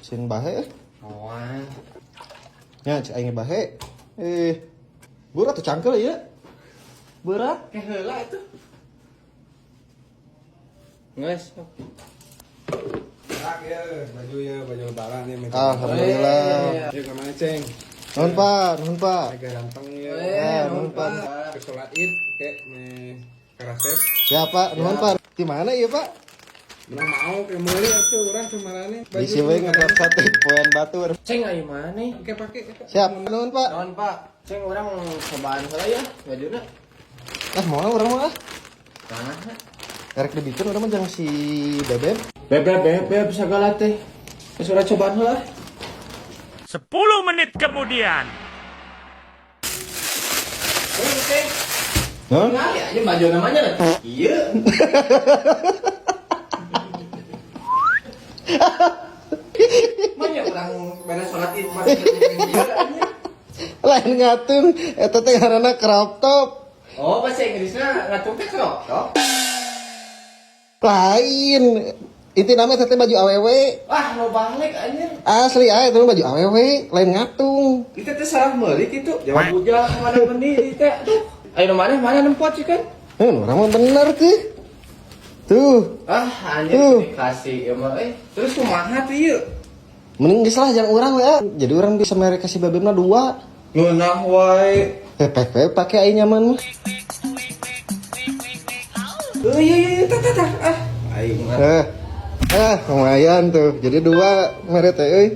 Sieun bahe. Moal. Nya cek aing bahe. Eh. Berat tuh cangkel ieu. Berat. Ke heula itu. Geus. Berak ya, baju ya, baju lebaran ya. Minta. Alhamdulillah. Ya kemana, Ceng? Nuhun, Pak, nuhun, Pak. Agak ganteng ya. Eh, nuhun, Pak. Ke sholat id, kayak me karasep. Siap, Pak, nuhun, Pak. Di mana ieu, Pak? Menang mau ke meuli atuh urang cumarane. Di siwe ngeblok sate poean batur. Ceng, ayo mana? Oke, pakai eta. Siap, nuhun, Pak. Nuhun, Pak. Ceng, urang cobaan heula ya bajuna. Ah, mau urang mah ah. Nah. Erek dibikeun urang mah jang si Bebeb. Bebeb bebeb segala teh. Geus, urang cobaan heula. 10 menit kemudian. Eh, Ceng. Hah? Ngali aja baju namanya lah. Iya. Mana orang beres sholat id masih iya aja. Lain ngatung, eta teh ngaranna crop top. Oh, bahasa Inggrisnya ngatung teh crop top. Lain. Inti namanya teh baju awewe. Wah, mau balik anjir. Asli aya itu baju awewe, lain ngatung. Kita teh salah meuli kitu. Jawab bujang mana meni teh. Aduh. Ayo mana mana nempot sih kan? Urang mah bener tuh. Tuh, Ah, anjir Tuh. dikasih ya mah eh. Terus kumaha tuh ieu? Mending geus lah jangan urang we ah. Jadi urang bisa mere ka si Bebebna dua. Ngeunah wae. Pek we pake aing nyaman mah. Eh, iya iya iya, tah tah tah. Ah, aing mah. Eh. Ah, lumayan tuh. Jadi dua mere teh euy.